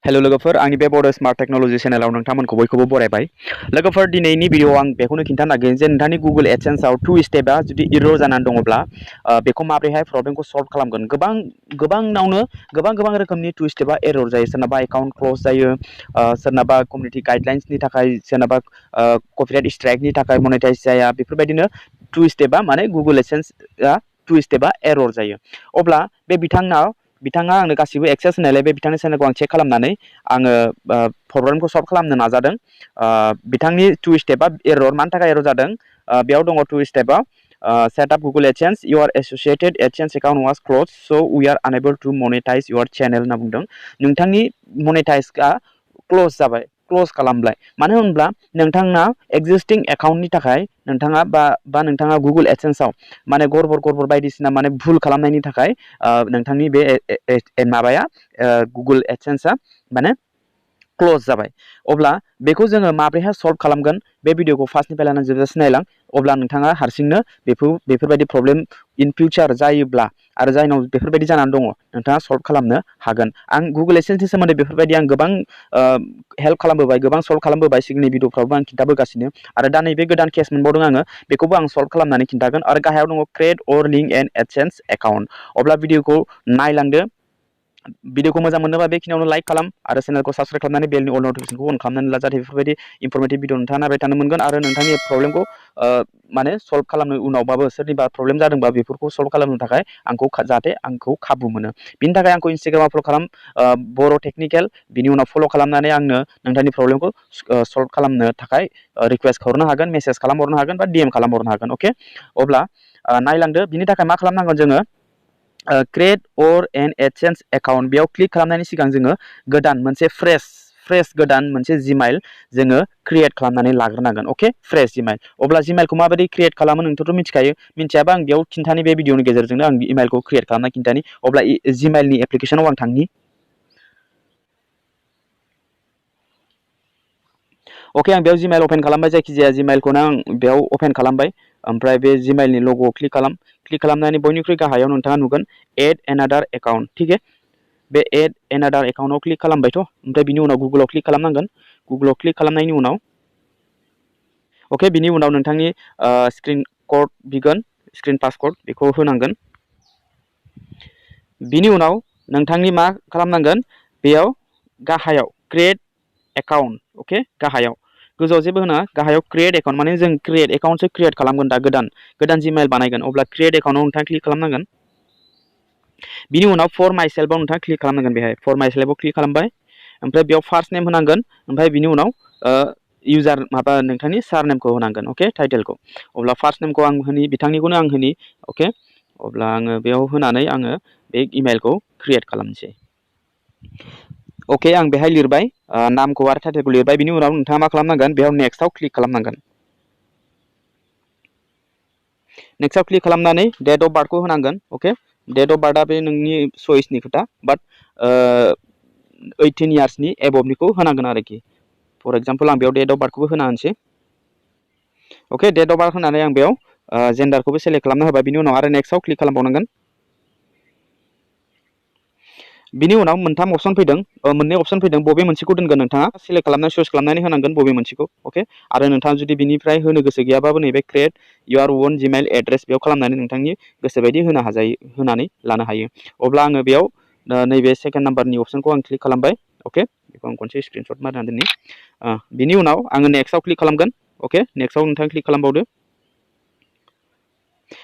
Hello लोगोफोर आंनि बे बड स्मार्ट टेक्नोलॉजी चेनेलाव नोंथांमोनखौ बयखौबो बरायबाय। लोगोफोर दिनैनि भिडिअ आं बेखौनो खिन्थानो नागिरदों जे नोंथांनि गुगल एडसेन्सआव 2 स्टेपआ जुदि एरर जानानै दङब्ला बेखौ माबोरैहाय प्रब्लेमखौ सल्व खालामगोन। गोबांनावनो गोबां रोखोमनि 2 स्टेपआ एरर जायो। सोरनाबा एकाउन्ट क्लोज जायो, सोरनाबा कमिउनिटि गाइडलाइन्सनि थाखाय, सोरनाबा कपिराइट स्ट्राइकनि थाखाय मनेटाइज जाया। बेफोरबायदिनो 2 स्टेपआ माने गुगल एडसेन्सआ 2 स्टेपआ एरर जायो। अब्ला बे बिथाङा आंनो गासिबो एक्सेस होनायलाय बे बिथांनि चेनेलखौ आं चेक खालामनानै आङो प्रब्लेमखौ सल्व खालामनो नाजादों। बिथांनि 2 स्टेपआ एरर, मानि थाखाय एरर जादों बेयाव दङ 2 स्टेपआव set up Google AdSense, your associated AdSense account was closed, so we are unable to monetize your channel होनना बुंदों। नोंथांनि मनेटाइजआ क्लोज जाबाय, क्लोज खालामबाय। मानो होनब्ला नोंथाङा एक्जिस्टिं एकाउन्टनि थाखाय नोंथाङा बा नोंथाङा गुगल एडसेन्सआव माने गड़बड़ बायदिसिना माने भुल खालामनायनि थाखाय नोंथांनि बे माबाया गुगल एडसेन्सआ माने क्लोज जाबाय। अब्ला बेखौ जोङो माबोरैहाय सल्व खालामगोन बे भिडिअखौ फार्स्टनिफ्राय लानानै जोबजासिम नायलां। अब्ला नोंथाङा हारसिंनो बेफोरबायदि प्रब्लेम इन फिउचार जायोब्ला आरो जायनाव बेफोरबायदि जानानै दङ नोंथाङा सल्व खालामनो हागोन। आं गुगल एडसेन्सनि सोमोन्दै बेफोरबायदि आं गोबां हेल्प खालामबोबाय, गोबां सल्व खालामबोबाय। सिगांनि भिडिअफ्रावबो आं खिन्थाबोगासिनो आरो दा नैबे गोदान केस मोनबावदों आङो, बेखौबो आं सल्व खालामनानै खिन्थागोन। आरो गाहायाव दङ क्रिएट अर लिंक एन एडसेन्स एकाउन्ट। अब्ला भिडिअखौ नायलांदो। भिडिअखौ मोजां मोनोबा बेखिनियावनो लाइक खालाम आरो चेनेलखौ साबस्क्राइब खालामनानै बेलनि अल नटिफिकेसनखौ अन खालामनानै ला, जाहाथे बेफोरबायदि इनफरमेटिभ भिडिअ नोंथाङा नायबाय थानो मोनगोन आरो नोंथांनि प्रब्लेमखौ माने सल्व खालामनो उनावबाबो सोरनिबा प्रब्लेम जादोंबा बेफोरखौ सल्व खालामनो थाखाय जाहाथे आंखौ खाबु मोनो। बिनि थाखाय आंखौ इन्स्टाग्रामाव फल' खालाम, बर' टेक्निकेल, बिनि उनाव फल' खालामनानै आंनो नोंथांनि प्रब्लेमखौ सल्व खालामनो थाखाय रिक्वेस्ट हरनो हागोन, मेसेज खालामहरनो हागोन बा DM खालामहरनो हागोन। अके, अब्ला नायलांदो। बिनि थाखाय मा खालामनांगोन जोङो, create or an AdSense account बेयाव क्लिक खालामनायनि सिगां जोङो गोदान मोनसे फ्रेश गोदान मोनसे जिमेइल जोङो क्रिएट खालामनानै लाग्रोनांगोन। अके, फ्रेश जिमेइल। अब्ला जिमेइलखौ माबायदि क्रिएट खालामो नोंथाङाथ' मिथिखायो। मिथियाबा आं बेयाव खिन्थानि, बे भिडिअनि गेजेरजोंनो आं इमेइलखौ क्रिएट खालामना खिन्थानि। अब्ला जिमेइलनि एप्लिकेसनाव आं थांनि। अके, आं बेयाव जिमेइल अपेन खालामबाय। जायखिजाया जिमेइलखौनो आं बेयाव अपेन खालामबाय। ओमफ्राय बे जिमेइलनि लग'आव क्लिक खालामनानै बयनिख्रुइ गाहायाव नोंथाङा नुगोन एड एनादार एकाउन्ट। ठीक है, बे एड एनादार एकाउन्टआव क्लिक खालामबायथ'। ओमफ्राय बिनि उनाव गुगोलाव क्लिक खालामनांगोन। गुगोलाव क्लिक खालामनायनि उनाव अके, बिनि उनाव नोंथांनि स्क्रिन कड बिगोन, स्क्रिन पासवर्ड बेखौ होनांगोन। बिनि उनाव नोंथांनि मा खालामनांगोन, बेयाव गाहायाव क्रिएट एकाउन्ट। अके, गाहायाव, गोजौआव जेबो होनाङा, गाहायाव क्रिएट एकाउन्ट माने जों क्रिएट एकाउन्टसो क्रिएट खालामगोन दा, गोदान जिमेइल बानायगोन। अब्ला क्रिएट एकाउन्टआव नोंथाङा क्लिक खालामनांगोन। बिनि उनाव फर माइ सेल्फआव नोंथाङा क्लिक खालामनांगोन। बेहाय फर माइ सेल्फआव क्लिक खालामबाय। ओमफ्राय बेयाव फार्स्ट नेम होनांगोन। ओमफ्राय बिनि उनाव इउजार नोंथांनि सार नेमखौ होनांगोन। अके, टाइटेलखौ। अब्ला फार्स्ट नेमखौ आं होनि, बिथांनिखौनो आं होनि। अके, अब्ला आङो बेयाव होनानै आङो बे इमेइलखौ क्रिएट खालामनोसै। अके, आं बेहाय लिरबाय, नामखौ आरो टाइटेलखौ लिरबाय। बिनि उनाव नोंथाङा मा खालामनांगोन, बेयाव नेक्स्टआव क्लिक खालामनांगोन। नेक्स्टआव क्लिक खालामनानै डेट अफ बार्थखौ होनांगोन। अके, डेट अफ बार्थआ बे नोंनि चइसनि खोथा, बाट 18 इयार्सनि एबभनिखौ होनांगोन आरोखि। फर एग्जाम्पल आं बेयाव डेट अफ बार्थखौबो होना होनोसै। अके, डेट अफ बार्थ होनानै आं बेयाव जेन्डारखौबो सेलेक्ट खालामना होबाय। बिनि उनाव आरो नेक्स्टआव क्लिक खालामबावनांगोन। बिनि उनाव मोननै अपसन फैदों, बबे मोनसेखौ दोनगोन नोंथाङा सेलेक्ट खालामनानै चुज खालामनानै होनांगोन बबे मोनसेखौ। अके, आरो नोंथाङा जुदि बिनिफ्राय होनो गोसो गैयाबाबो नैबे क्रिएट इउर ओन जिमेइल एड्रेस बेयाव खालामनानै नोंथांनि गोसो बायदि होनानै लानो हायो। अब्ला आङो बेयाव नैबे सेकेन्ड नाम्बारनि अपसनखौ आं क्लिक खालामबाय। अके, बेखौ आं खनसे स्क्रिनशट मारना दोननि। बिनि उनाव आङो नेक्स्टआव क्लिक खालामगोन। अके, नेक्स्टआव नोंथाङा क्लिक खालामबावदो।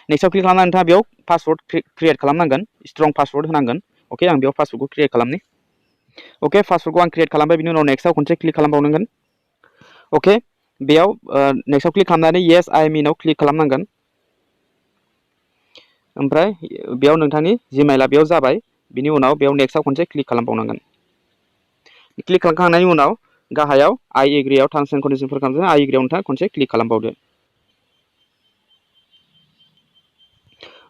नेक्स्टआव क्लिक खालामनानै नोंथाङा बेयाव पासवर्ड क्रिएट खालामनांगोन, स्ट्रं पासवर्ड होनांगोन। अके, आं बेयाव पासवर्डखौ क्रिएट खालामनि। अके, पासवर्डखौ आं क्रिएट खालामबाय। बिनि उनाव नेक्स्टआव खनसे क्लिक खालामबावनांगोन। अके, बेयाव नेक्स्टआव क्लिक खालामनानै येस आइ एम इनआव क्लिक खालामनांगोन। ओमफ्राय बेयाव नोंथांनि जिमेइला बेयाव जाबाय। बिनि उनाव बेयाव नेक्स्टआव खनसे क्लिक खालामबावनांगोन। क्लिक खालामखांनायनि उनाव गाहायाव आइ एग्रियाव टार्म्स एन्ड कन्डिशनफोर खालामदों, आइ एग्रियाव नोंथाङा खनसे क्लिक खालामबावदो।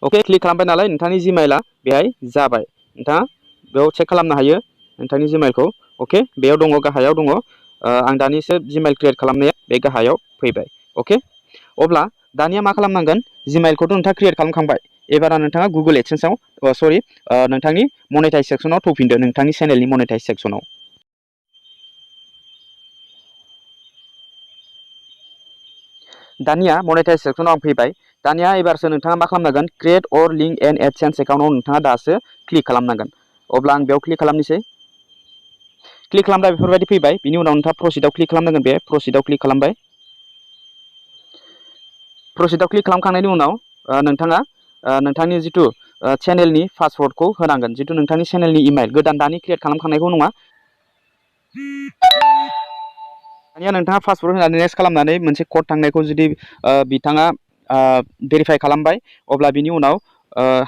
अके, क्लिक खालामबाय नालाय नोंथांनि जिमेइला बेहाय जाबाय। नोंथाङा बेयाव चेक खालामनो हायो नोंथांनि जिमेइलखौ। अके, बेयाव दङ, गाहायाव दङ। आं दानिसो जिमेइल क्रिएट खालामनाया बे गाहायाव फैबाय। अके, अब्ला दानिया मा खालामनांगोन, जिमेइलखौथ' नोंथाङा क्रिएट खालामखांबाय। एबारा नोंथाङा गुगल एडसेन्सआव नोंथांनि मनेटाइज सेक्सनाव फैफिनदो, नोंथांनि चेनेलनि मनेटाइज सेक्सनाव। दानिया मनेटाइज सेक्सनाव आं फैबाय दानिया एबारसो नोंथाङा मा खालामनांगोन क्रिएट अर लिंक एन्ड एडसेन्स एकाउन्टआव नोंथाङा दासो क्लिक खालामनांगोन अब्ला आं बेयाव क्लिक खालामनोसै क्लिक खालामब्ला बेफोरबायदि फैबाय बिनि उनाव नोंथाङा प्रसिडआव क्लिक खालामनांगोन बे प्रसिडआव क्लिक खालामबाय प्रसिडआव क्लिक खालामखांनायनि उनाव नोंथाङा नोंथांनि जिथु चेनेलनि पासवर्डखौ होनांगोन जिथु नोंथांनि चेनेलनि इमेल गोदान दानि क्रिएट खालामखांनायखौ नङा दानिया नोंथाङा पासवर्ड होनानै नेक्स्ट खालामनानै मोनसे कड थांनायखौ जुदि बिथाङा भेरिफाइ खालामबाय अब्ला बिनि उनाव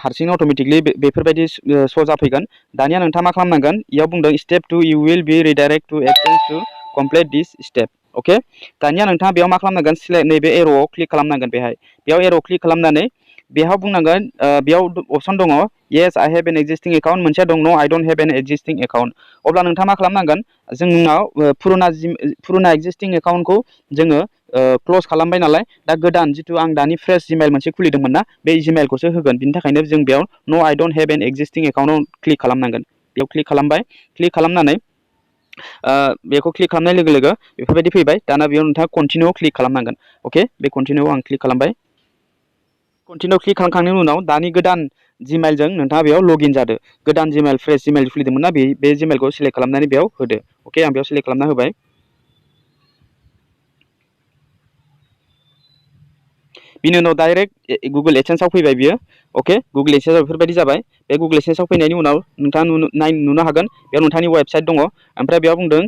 हारसिंनो अट'मेटिकलि बेफोरबायदि श' जाफैगोन दानिया नोंथाङा मा खालामनांगोन इयाव बुंदों step 2 you will be redirect to AdSense to complete this step okay दानिया नोंथाङा बेयाव मा खालामनांगोन सिलेक्ट नैबे एर'आव क्लिक खालामनांगोन बेयाव एर'आव क्लिक खालामनानै बेयाव बुंनांगोन बेयाव अपसन दङ yes I have an existing account मोनसेया दं no I don't have an existing account अब्ला नोंथाङा मा खालामनांगोन जोंनाव पुराना एक्जिस्टिं एकाउन्टखौ जोङो क्ल'ज खालामबाय नालाय दा गोदान जिथु आं दानि फ्रेश जिमेल मोनसे खुलिदोंमोन ना बे जिमेलखौसो होगोन बिनि थाखायनो जों बेयाव नो आई डोंट हैव एन एक्जिस्टिं एकाउन्टआव क्लिक खालामनांगोन बेयाव क्लिक खालामबाय क्लिक खालामनानै बेखौ क्लिक खालामनाय लोगो लोगो बेफोरबायदि फैबाय दाना बेयाव नोंथाङा कन्टिनिउ क्लिक खालामनांगोन अके बे कन्टिनिउ आं क्लिक खालामबाय कन्टिनिउ क्लिक खालामखांनायनि उनाव दानि गोदान जिमेलजों नोंथाङा बेयाव लगइन जादो गोदान जिमेल फ्रेश जिमेल खुलिदोंमोन ना बे जिमेलखौ सिलेक्ट खालामनानै बेयाव होदो अके आं बेयाव सिलेक्ट खालामना होबाय बिनि उनाव डाइरेक्ट गुगल एडसेन्सआव फैबाय बियो अके गुगल एडसेन्सआव बेफोरबायदि जाबाय बे गुगल एडसेन्सआव फैनायनि उनाव नोंथाङा नुनो हागोन बेयाव नोंथांनि वेबसाइट दङ ओमफ्राय बेयाव बुंदों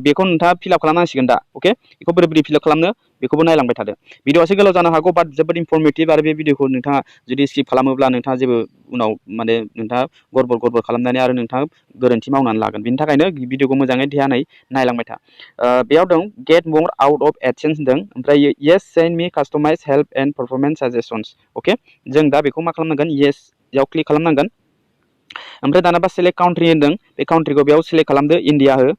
बेखौ नोंथाङा फिलआप खालामनांसिगोन दा अके बेखौ बोरै फिलआप खालामनो बेखौबो नायलांबाय थादो भिडिअआ एसे गोलाव जानो हागौ बाट जोबोद इनफरमेटिभ आरो बे भिडिअखौ नोंथाङा जुदि स्किप खालामोब्ला नोंथाङा जेबो उनाव माने नोंथाङा गड़बड़ खालामनानै आरो नोंथाङा गोरोन्थि मावनानै लागोन बिनि थाखायनो भिडिअखौ मोजाङै ध्यानै नायलांबाय था बेयाव दं get more out of AdSense होनदों ओमफ्राय yes send me customise help and performance suggestions okay जों दा बेखौ मा खालामनांगोन येस याव क्लिक खालामनांगोन ओमफ्राय दानाबा सेलेक्ट काउन्ट्रि होनदों बे काउन्ट्रिखौ बेयाव सेलेक्ट खालामदो इन्डिया हो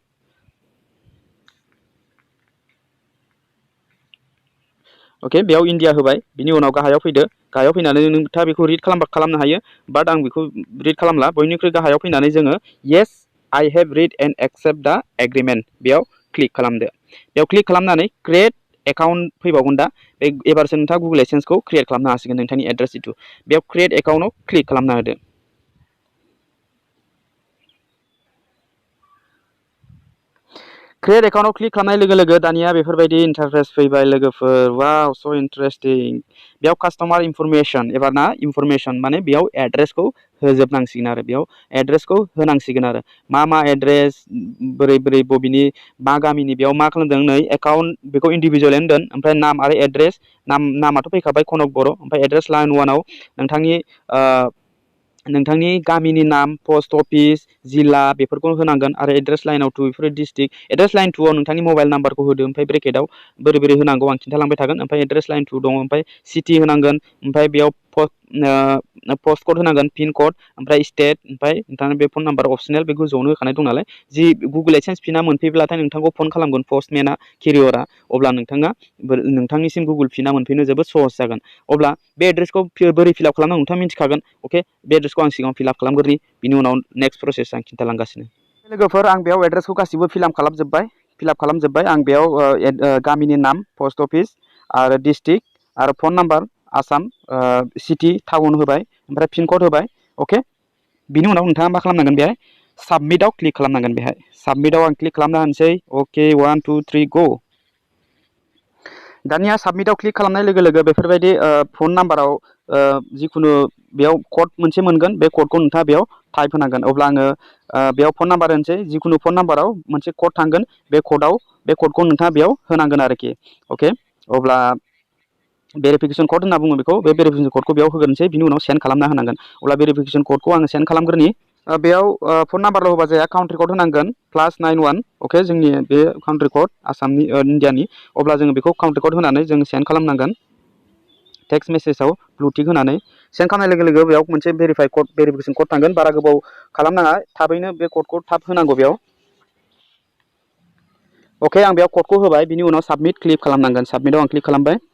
अके बेयाव इन्डिया होबाय बिनि उनाव गाहायाव फैदो गाहायाव फैनानै नोंथाङा बेखौ रिड खालामनो हायो बाट आं बेखौ रिड खालामला बयनिख्रुइ गाहायाव फैनानै जोङो yes I have read and accept the agreement बेयाव क्लिक खालामदो बेयाव क्लिक खालामनानै क्रिएट एकाउन्ट फैबावगोन दा बे एबारसो नोंथाङा गुगल एडसेन्सखौ क्रिएट खालामनो हासिगोन नोंथांनि एड्रेस जिथु बेयाव क्रिएट एकाउन्टआव क्लिक खालामना होदो क्रिएट एकाउन्टआव क्लिक खालामनाय लोगो लोगो दानिया बेफोरबायदि इन्टारफेस फैबाय लोगोफोर वाव स' इन्टारेस्टिं बेयाव कास्टमार इनफरमेसन एबा ना इनफरमेसन माने बेयाव एड्रेसखौ होजोबनांसिगोन आरो बेयाव एड्रेसखौ होनांसिगोन आरो मा एड्रेस बोरै बबेनि मा गामिनि बेयाव मा खालामदों नै एकाउन्ट बेखौ इन्डिभिजुवेल दोन ओमफ्राय नाम आरो एड्रेस नामाथ' फैखाबाय कनक बर' ओमफ्राय एड्रेस लाइन 1आव नोंथांनि गामिनि नाम पस्ट अफिस जिल्ला बेफोरखौ होनांगोन आरो एड्रेस लाइनाव 2 बेफोर डिस्ट्रिक्ट एड्रेस लाइन 2आव नोंथांनि मबाइल नाम्बारखौ होदो ओमफ्राय ब्रेकेटआव बोरै होनांगौ आं खिन्थालांबाय थागोन ओमफ्राय एड्रेस लाइन 2 दङ ओमफ्राय सिटि होनांगोन ओमफ्राय बेयाव पस्ट कड होनांगोन पिन कड ओमफ्राय स्टेट ओमफ्राय नोंथांनि बे फन नाम्बार अपसनेल बे गोजौआवनो होखानाय दं नालाय जि गुगल एडसेन्स पिना मोनफैब्लाथाय नोंथांखौ फन खालामगोन पस्टमेना केरियरा अब्ला नोंथांनिसिम गुगल पिना मोनफैनो जोबोद सहस जागोन अब्ला बे एड्रेसखौ बोरै फिलआप खालामनांगौ नोंथाङा मिथिखागोन अके बे एड्रेसखौ आं सिगाङाव फिलआप खालामग्रोनि बिनि उनाव नेक्स्ट प्रसेस आं खिन्थालांगासिनो लोगोफोर आं बेयाव एड्रेसखौ गासिबो फिलआप खालामजोब्बाय आं बेयाव गामिनि नाम पस्ट अफिस आरो डिस्ट्रिक्ट आरो phone number Assam city town होबाय ओमफ्राय पिन कड होबाय अके बिनि उनाव नोंथाङा मा खालामनांगोन बेहाय साबमिटआव क्लिक खालामनांगोन बेहाय साबमिटआव आं क्लिक खालामना होनोसै अके 1 2 3 गो दानिया साबमिटआव क्लिक खालामनाय लोगो लोगो बेफोरबायदि फन नाम्बाराव जिखुनु बेयाव कड मोनसे मोनगोन बे कडखौ नोंथाङा बेयाव टाइप होनांगोन अब्ला आङो बेयाव फन नाम्बार होनोसै जिखुनु फन नाम्बाराव मोनसे कड थांगोन बे कडखौ नोंथाङा बेयाव होनांगोन आरोखि अके अब्ला भेरिफिकेसन कड होनना बुङो बेखौ बे भेरिफिकेसन कडखौ बेयाव होग्रोनोसै बिनि उनाव सेन्ड खालामना होनांगोन अब्ला भेरिफिकेसन कडखौ आङो सेन्ड खालामग्रोनि बेयाव फन नाम्बारल' होबा जाया काउन्ट्रि कड होनांगोन +91 अके जोंनि बे काउन्ट्रि कड आसामनि इन्डियानि अब्ला जोङो बेखौ काउन्ट्रि कड होनानै जों सेन्ड खालामनांगोन टेक्स्ट मेसेजाव ब्लु टिक होनानै सेन्ड खालामनाय लोगो लोगो बेयाव मोनसे भेरिफिकेसन कड थांगोन बारा गोबाव खालामनाङा थाबैनो बे कडखौ थाब होनांगौ बेयाव अके आं बेयाव कडखौ होबाय बिनि उनाव साबमिट क्लिक खालामनांगोन साबमिटआव आं क्लिक खालामबाय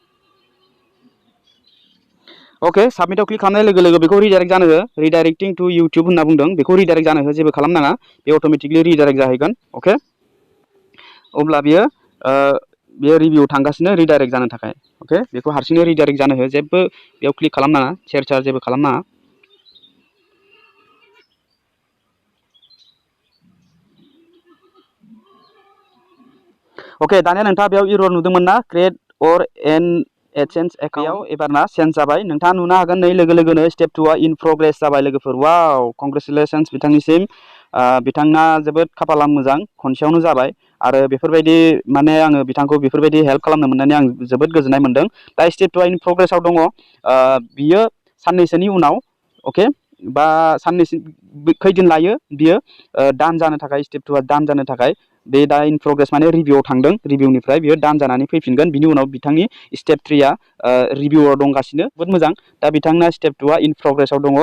अके साबमिटआव क्लिक खालामनाय लोगो लोगो बेखौ रिडाइरेक्ट जानो हो रिडाइरेक्टिं टु इउटिउब होनना बुंदों बेखौ रिडाइरेक्ट जानो हो जेबो खालामनाङा बे अट'मेटिकलि रिडाइरेक्ट जाहैगोन अके अब्ला बियो बेयो रिभिउ थांगासिनो रिडाइरेक्ट जानो थाखाय अके बेखौ हारसिंनो रिडाइरेक्ट जानो हो जेबो बेयाव क्लिक खालामनाङा सेर जेबो खालामनाङा ओके दानिया नोंथाङा बेयाव इरर नुदोंमोन ना create or an AdSense account एबारना चेन्ज जाबाय नोंथाङा नुनो हागोन नै लोगो लोगोनो स्टेप 2 आ इन प्रोग्रेस जाबाय लोगोफोर वाव कंग्रेचुलेशन्स बिथांनिसिम बिथांना जोबोद खाफाला मोजां खनसेयावनो जाबाय आरो बेफोरबायदि माने आङो बिथांखौ बेफोरबायदि हेल्प खालामनो मोननानै आं जोबोद गोजोननाय मोनदों दा स्टेप 2 आ इन प्रोग्रेसआव दङ बियो साननैसोनि उनाव अके बा साननैसो खैदिन लायो बियो दान जानो थाखाय स्टेप 2 आ दान जानो थाखाय बे दा इन प्रोग्रेस माने रिभिउआव थांदों रिभिउनिफ्राय बियो दान जानानै फैफिनगोन बिनि उनाव बिथांनि स्टेप 3 आ रिभिउआव दंगासिनो जोबोद मोजां दा बिथांना स्टेप 2 आ इन प्रोग्रेसआव दङ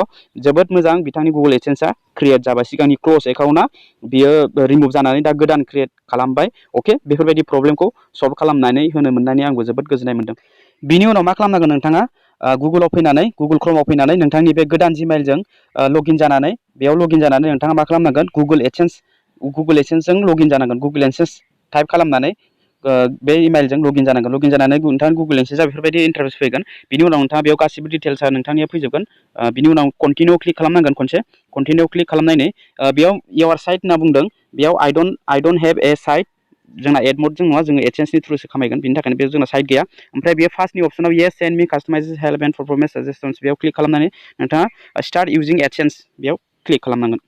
जोबोद मोजां बिथांनि गुगल एडसेन्सआ क्रिएट जाबाय सिगांनि क्लोज एकाउन्टआ बियो रिमुभ जानानै दा गोदान क्रिएट खालामबाय अके बेफोरबायदि प्रब्लेमखौ सल्भ खालामनानै होनो मोननानै आंबो जोबोद गोजोननाय मोनदों बिनि उनाव मा खालामनांगोन नोंथाङा गुगोलाव फैनानै गुगोल क्रोमआव फैनानै नोंथांनि बे गोदान जिमेइलजों लगइन जानानै बेयाव लगइन जानानै नोंथाङा मा खालामनांगोन गुगोल एडसेन्सजों लगइन जानांगोन गुगोल एडसेन्स टाइप खालामनानै बे इमेलजों लगइन जानांगोन लगइन जानानै नोंथाङा गुगोल एडसेन्सआ बेफोरबायदि इन्टारफेस फैगोन बिनि उनाव नोंथाङा बेयाव गासिबो डिटेल्सआ नोंथांनिया फैजोबगोन बिनि उनाव कन्टिनिउ क्लिक खालामनांगोन खनसे कन्टिनिउ क्लिक खालामनानै बेयाव इउर साइट होनना बुंदों बेयाव आइ डोन्ट हेभ ए साइट जोंना एड मडजों नङा जोङो एडसेन्सनि थ्रुसो खामायगोन बिनि थाखायनो बे जोंना साइट गैया ओमफ्राय बेयो फार्स्टनि अप्सनाव yes send me customise help and performance suggestions बेयाव क्लिक खालामनानै नोंथाङा स्टार्ट इउजिं एडसेन्स बेयाव क्लिक खालामनांगोन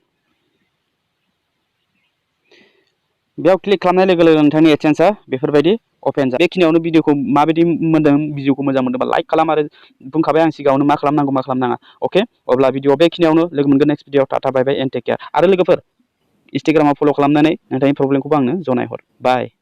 बेयाव क्लिक खालामनाय लोगो लोगो नोंथांनि एडसेन्सआ बेफोरबायदि अपेन जायो बेखिनियावनो भिडिअखौ माबायदि मोनदों भिडिअखौ मोजां मोनदोंबा लाइक खालाम आरो बुंखाबाय आं सिगाङावनो मा खालामनांगौ मा खालामनाङा अके अब्ला भिडिअ बेखिनियावनो लोगो मोनगोन next video tata bye bye and take care आरो लोगोफोर इन्स्टाग्रामाव फल' खालामनानै नोंथांनि प्रब्लेमखौबो आंनो जनायहर बाय